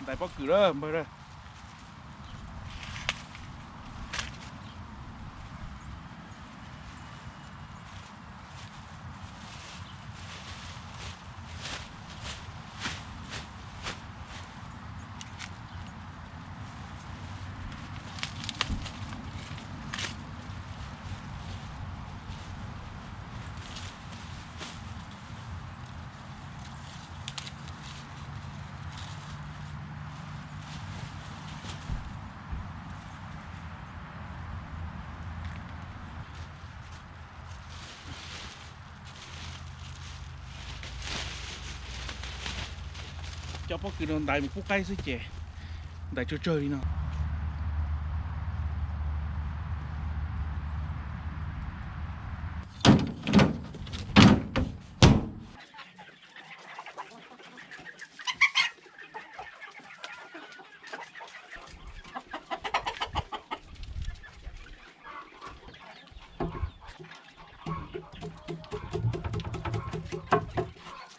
Ntais pob kws lawm npawg. Cov pob kws no ntais mus pub qaib xwb ces ntais tsawg tsawg li no.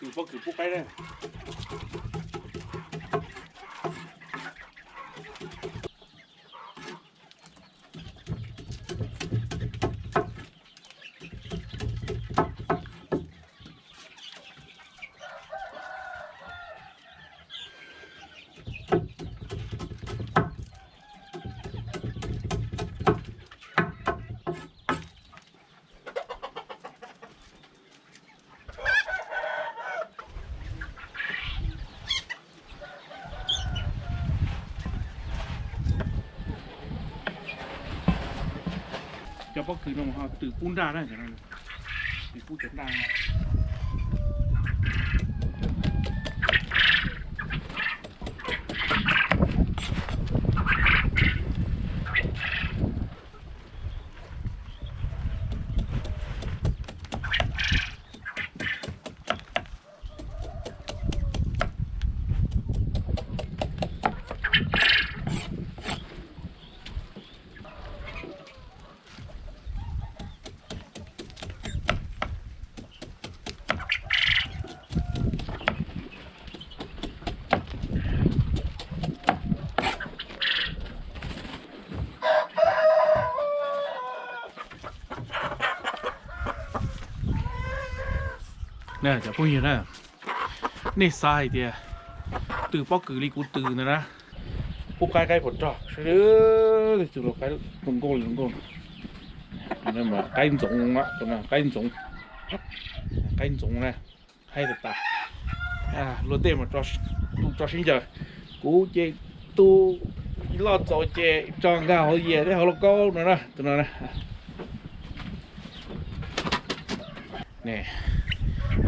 Tus pob kws pub qaib na. Cov pob kws no ho twm pub nraj na, twm pub cov nraj. Cov phooj ywg na, nej xav hais tias twm pob kws li kuv twm ntawd na, pub qaib, qaib puas rog? Saib, tus laus qaib zoo nkauj li zoo nkauj. Qaib ntxoov, qaib ntxoov, qaib ntxoov na, haib tas tas. Luag tej mas tu tso sib ncaws, kuv ces tu ib loj txaus ces tso nkag hauv yias thiab hauv lauj kaub no na, tus no na.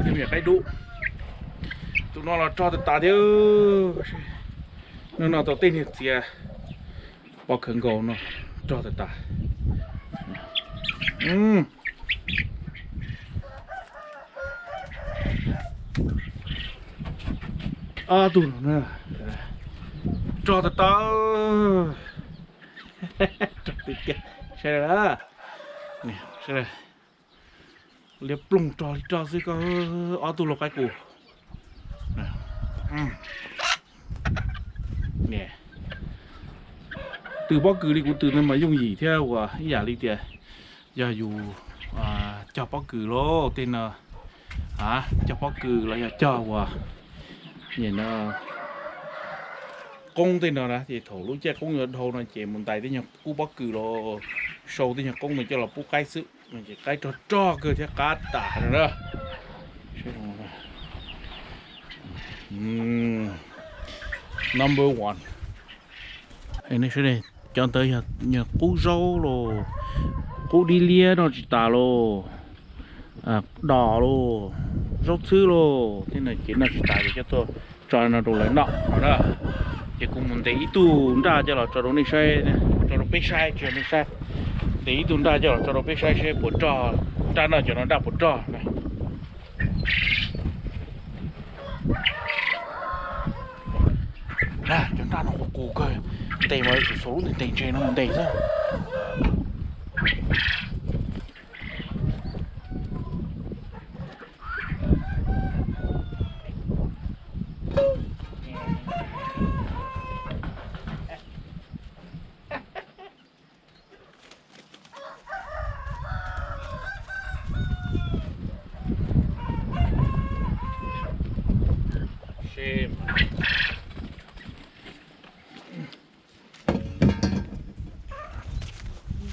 Tej me nyuam qaib dub, tus no los rog tas tas thiab. No no tau tej niag txiav pob kws nkaus no, rog tas tas. Ob tug no na, rog tas tas. Saib, liab ploog rog li rog xwb koj, ob tug laus qaib qus. Twm pob kws li kuv twm no mas yooj yim thiab uas ib yam li tias yog yus cog pob kws los tej no, cog pob kws los yog cog uas qoob tej no na, ces thaum lub caij qoob yuav dhau no ces mus ntais tej nyuag kub pob kws los sau tej nyuag qoob no coj los pub qaib xwb. Ces qaib rog rog kawg thiab qab tas na. Number one. Cov ntawd yog qub zaub los, qub dib liab noj tsis tas los, dos los, zaub txhwb los, tej no ces noj tsis tas ces coj tuaj tso no rau lawv noj no na. Ces kuv mus ntes ib tug nraj coj los tso rau nej saib, tso rau peb saib, tsis yog nej saib. Ntes ib tug nraj coj los tso rau peb saib seb puas rog, nraj noj cov no nraj puas rog na. Cov nraj no qus qus kawg, ntes mas tsum xaus lub ntees ntees ntse no mus ntes xwb.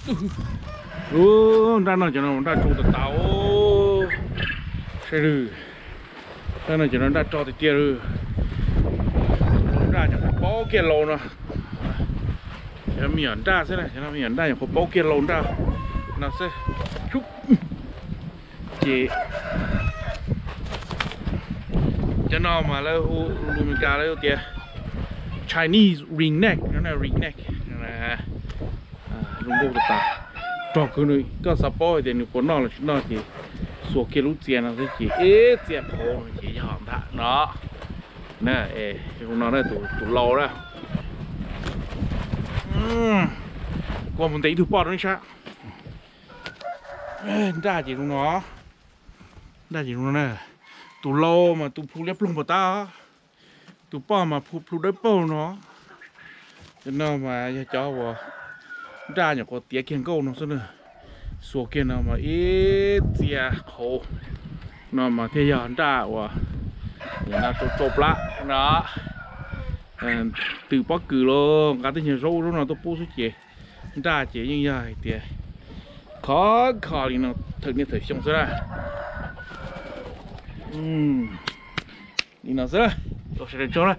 Nraj no cov no nraj tsau tas tas. Saib lwm, nraj no cov no nraj tsau tiag tiag lawm. Nraj nyuam qhuav paub kiag laus no. Cov me nyuam nraj xwb na, cov no me nyuam nraj nyuam qhuav paub kiag laus nraj no xwb. Ces cov no mas lawv hu, lus Meskas lawv hu tias Chinese ringneck no, ringneck zoo nkauj tas tas. Rog kawg nws, koj xav paub hais tias nws puas noj los tsis noj ces xuas kiag lub txia no xwb ces ib txia qhauv no ces yog ntag no. Hu no tus laus na. Kuv mus ntes ib tug poj rau nej saib. Nraj ces zoo no, nraj ces zoo no na. Tus laus mas tus plhu liab ploog puas tab, tus poj mas plhu dawb paug no. Cov no mas yog cov uas nraj nyuam qhuav tiav kiag nkauj no xwb na. Xuas kiag no mas ib txia qhauv no mas thiaj yog nraj uas no tsau tsau plab no. Twm pob kws los nqa tej nyuag zaub zaub no tuaj pub xwb ces nraj ces yeej yog hais tias khov kho li no thawm niaj thawm xyoo xwb na. Li no xwb, ua sawv daws tsaug na.